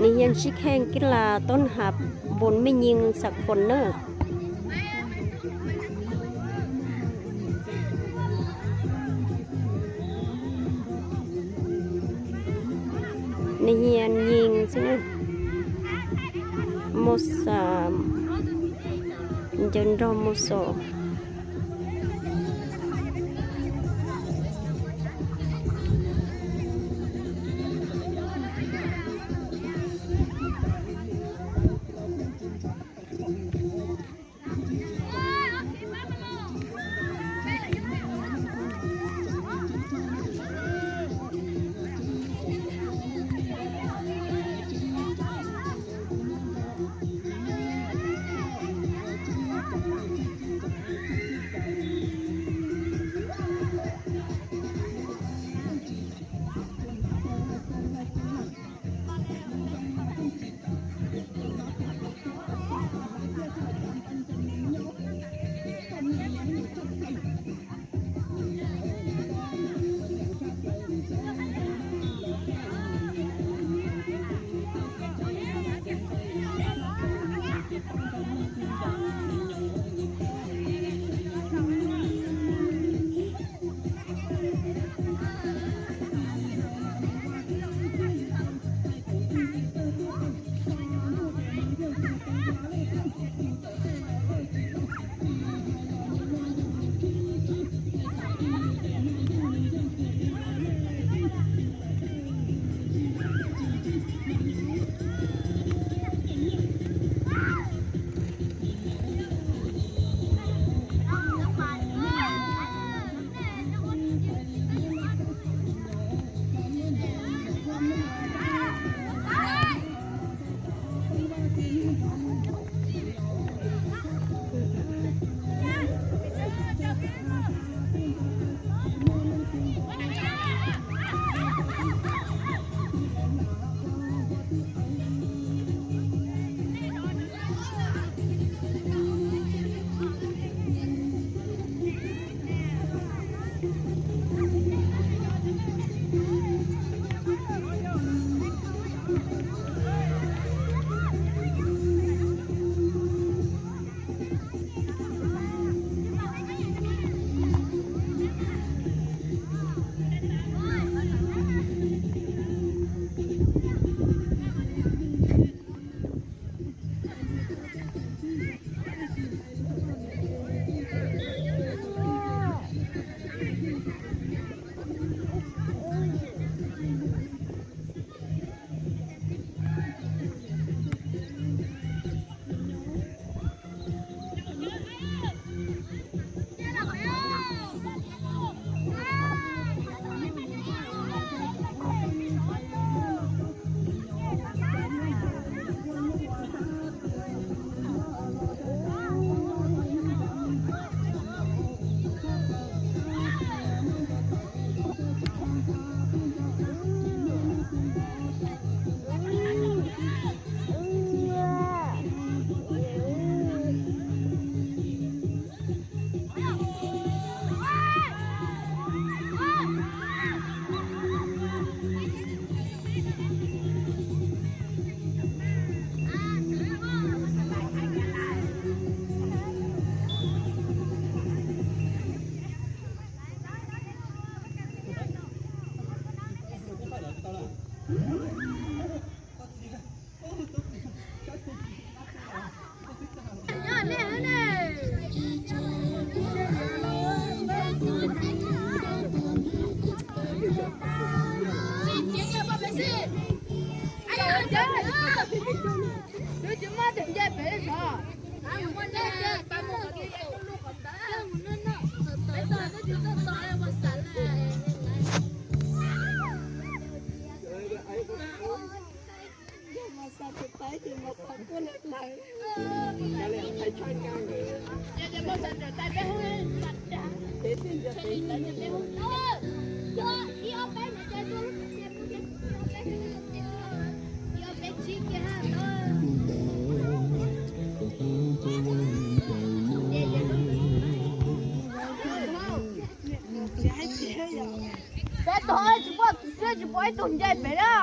Nws yog sib kheej kib las toob hab npun mej nyeeg xav khuam na. Nws yog nyeeg xwb na. Mus xav ncaws nrog mus xav. Peb tug tsis pom, tsis pom ib tug nce pem na.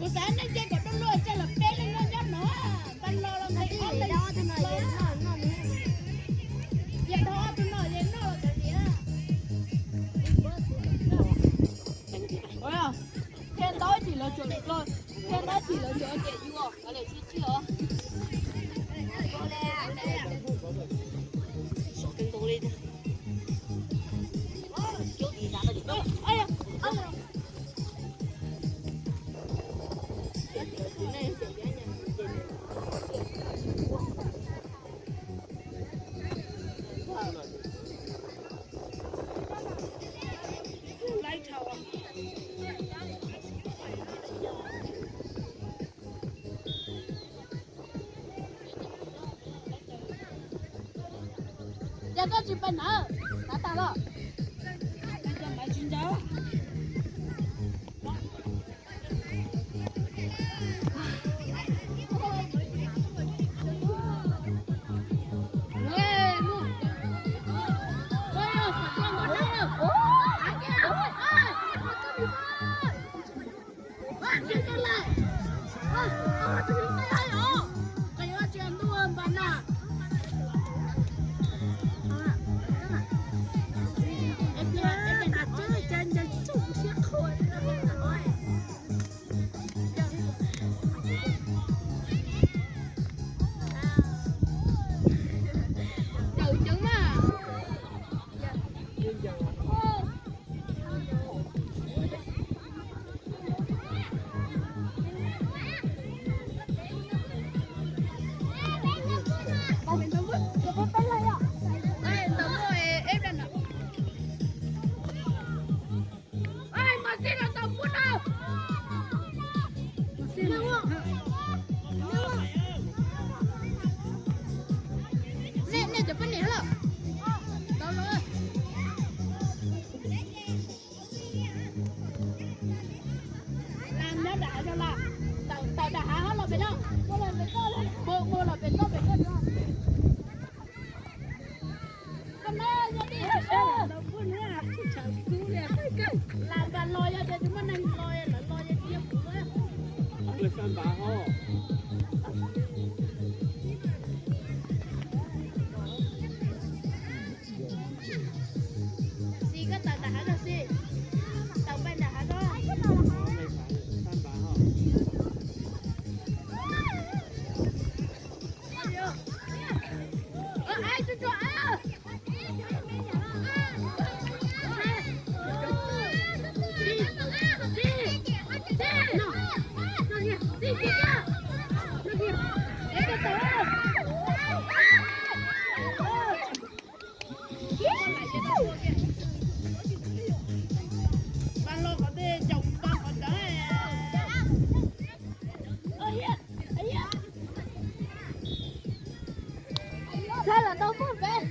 Kuv xav nej nce kom dua luaj, nce los peb leeg nyob nyob no, tag los los ntawm ob leeg. Yog dhau ob tug no ces noj los tawm diav. Thiab ntau ib chim lawv tsuas, thiab ntau ib chim lawv tsuas tias yuav, lawv tsis tsis os. Yog koj tsis pais na, kav tag los. Cawm ceev na. Nej cov poj niam los tau los. Nyob nram hav zoov los, tawm nram hav los pem no, mus los pem toj pem no. Koj no yog li, las npas los yog tias tsis muaj neeg los, lawv los yog tsis yog kuv. Xis, koj tawm nram hav zoov xis, tawm pais nram hav zoov. Txhaj los tau pub pem.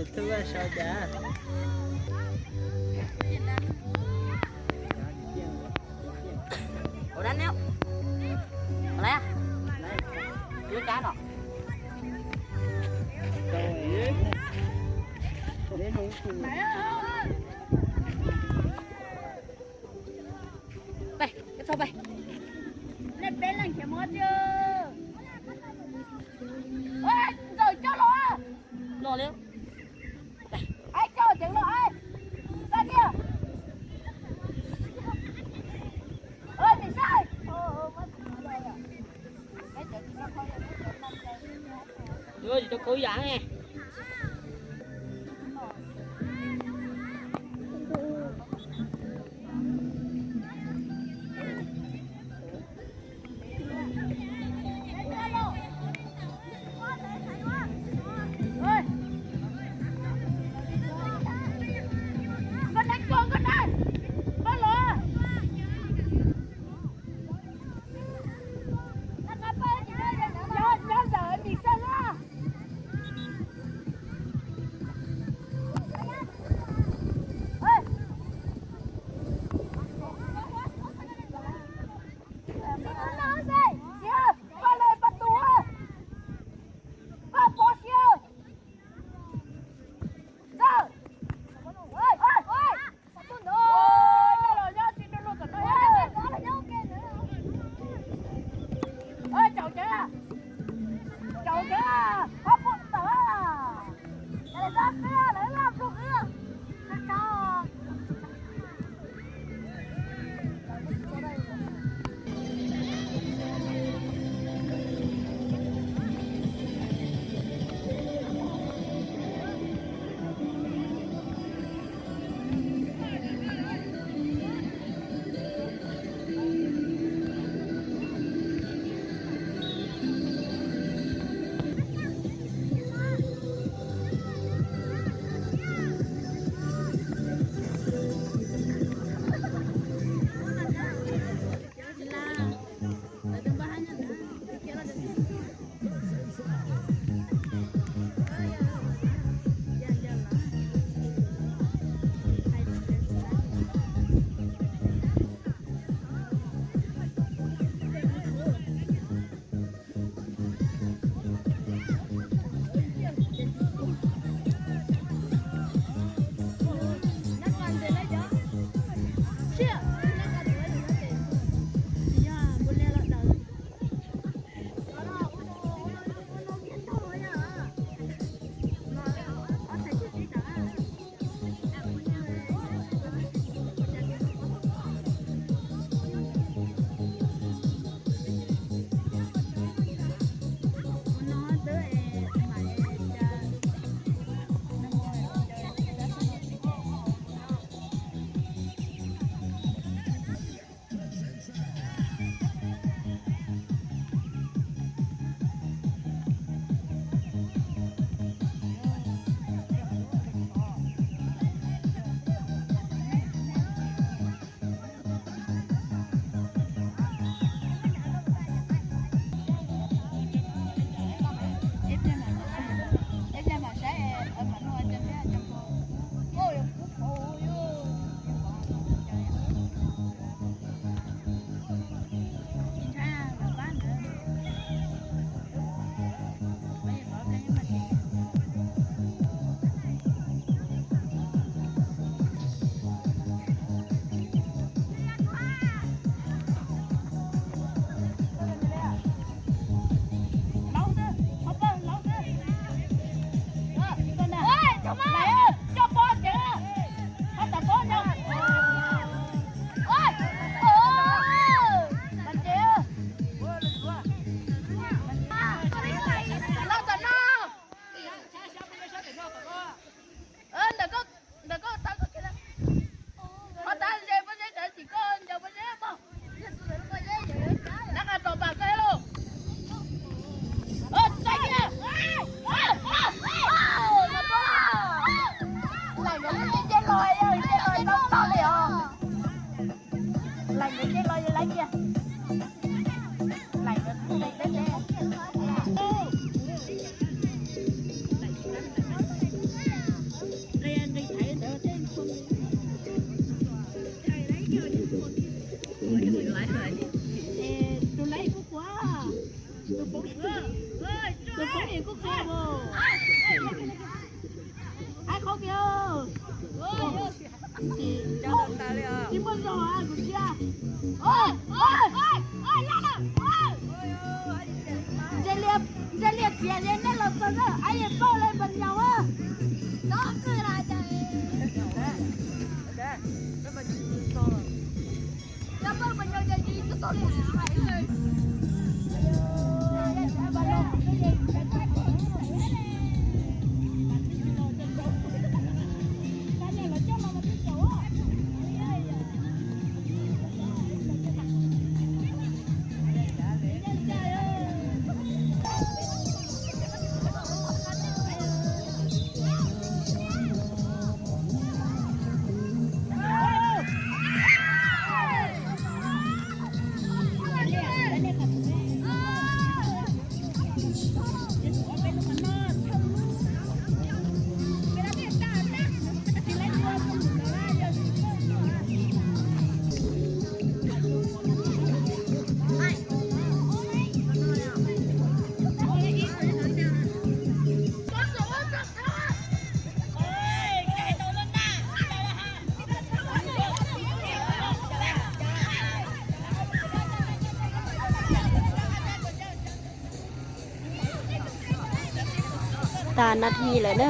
Tus sau cas? Ủa đánh nhá. Ủa lấy à? Lưới cá nọ. Peb, peb txog peb. Nej peb leej khiav mus tiag. Ntxawm coj los. Los li. Ai coj ceev los ai. Xa kiag. Ơi, mày sai. Ua tsis tau khauv yam ne. Ntawm koj, ntawm koj tau koj kiag lawm. Qhov tav ze pob zeb, tsis koj ncaws pob zeb mog. Nab qa tos pam koj thiab lauj. Txaij kiag. Laim nkawd lub ncej ncej los, yog ncej los tau tau li os. Laim nkawd ncej los yog laib kiag. Laim nkawd ncej ncej. Ntshe lias txiav li nej los txog na, ab yam poj le npas nyoos a. Tas nas this lawm na,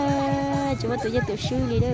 tsis muaj tus yog tus swb li na.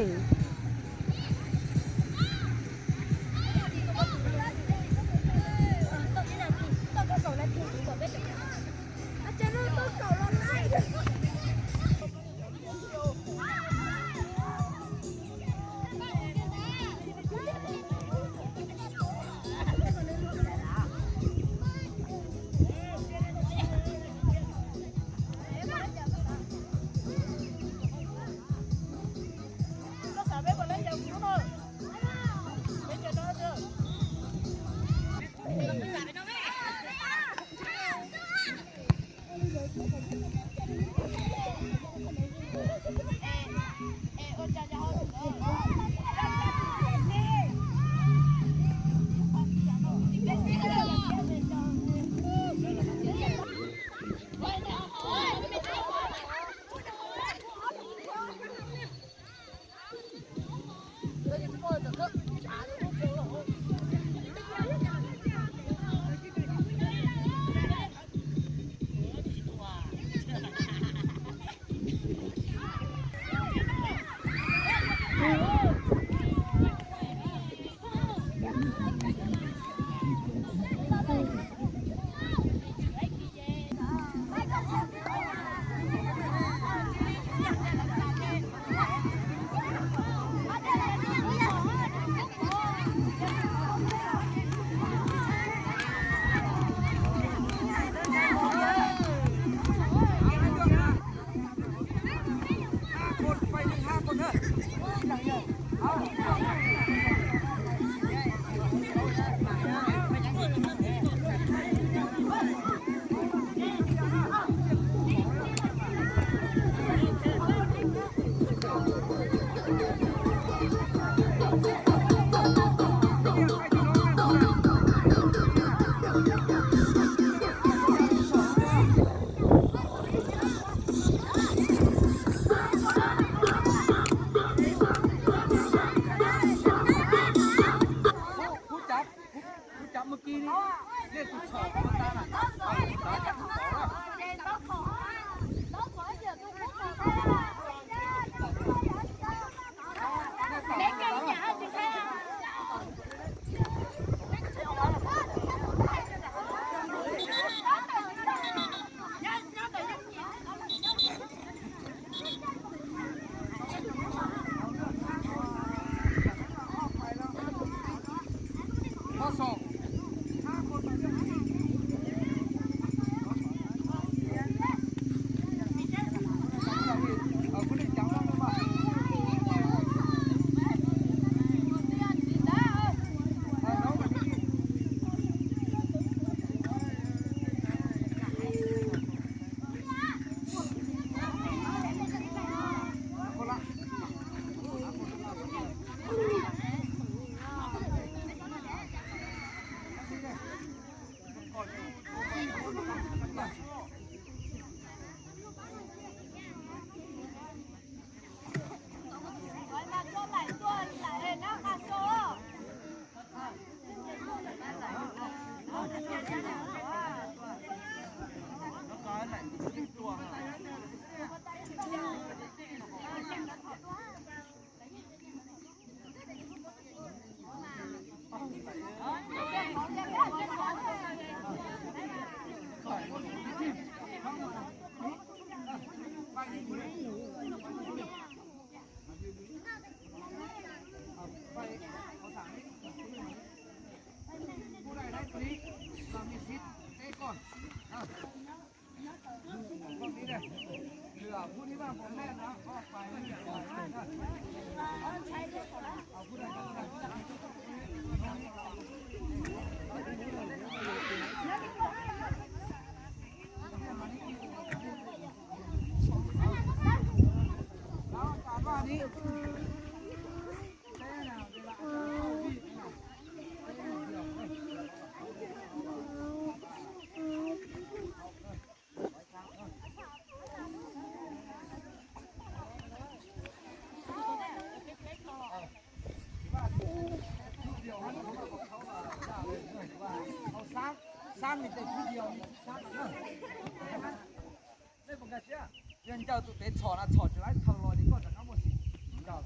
Yog ncaws tus tev txhom na txhom tsis laib thaw los ces koj rov qab muaj txiv ncaws.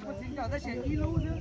Muaj txiv ncaws tab sis ib lub xwb.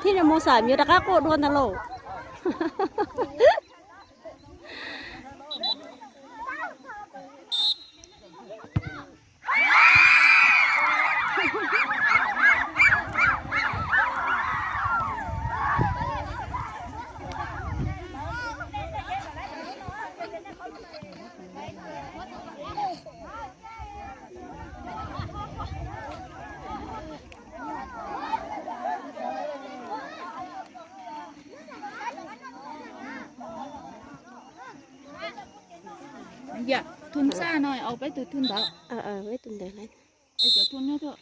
Thiab no mus xam yuav rov qab quaj dua ntag lauj. Yam thun xaj no, au peb tus thun ntawd. Peb tus ntawd lawm. Cov thun nyob tuaj.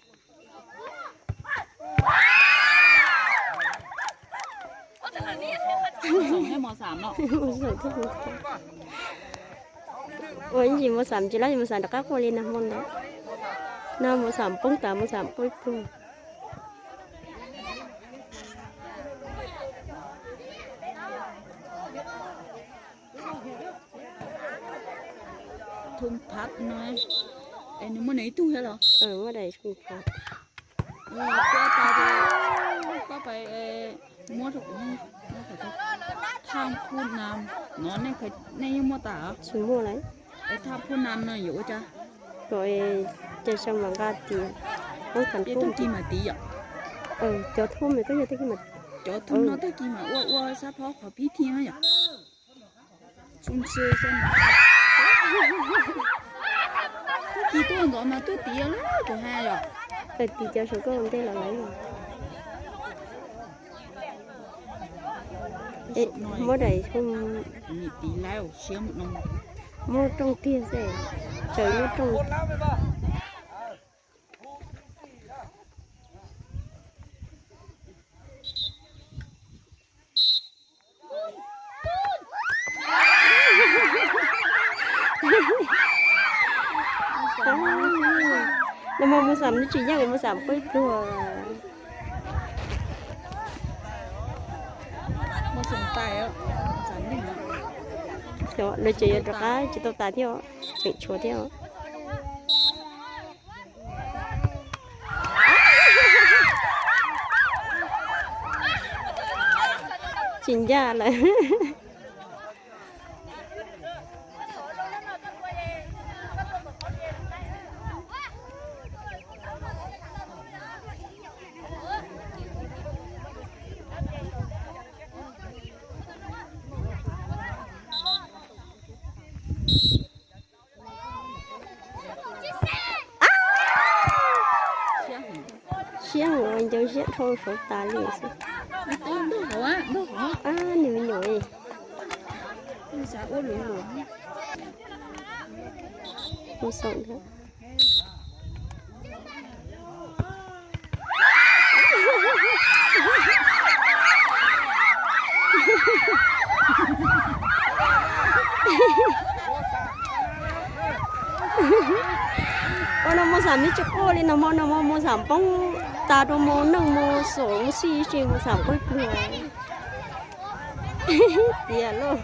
Ua ib ntsis Mos Xam tsis lab, Mos Xam rov qab quaj li nag hmo ntawd. No Mos Xam poob tas, Mos Xam quaj ib pluag. Thun Phab no, es nws muaj nws ib tug thiab los? Muaj daim Thun Phab. Tuaj tas, koj pais muab rau kuv. Thaj Phub Nam no nej yeej muaj tas? Tsis muaj lawm. Es Thaj Phub Nam no yuav ua cas? Kom ces sau mam nqa tis. Tag kis mam tiv yom. Cov thum mas koj yog tag kis mas, cov thum no tag kis mas ua ua sab phob qhov pib thiab yom. Tag kis tuaj ntxov mas tuaj tiv lawm kuv hais yom. Tis cov saum koj ua ntej los lawm. Muab daim, muab rooj kiag xwb, tsaws muab rooj. Nag hmo mus xam nws tsis yeej, mus xam qub pluag. Lawv tseem yuav rov qab tsis tau tas thiab, tseem tshuav thiab. Tsis ncaj lawm. Siab heev, ncau siab dhau saud tas li xwb. Nws me nyuam, mus xaum ntag. Ua no mus xam nws tsis quaj li, nag hmo nag hmo mus xam poob tas rau mus neej mus xom mus xij tsis mus xam qub pluag. Tiag lauj.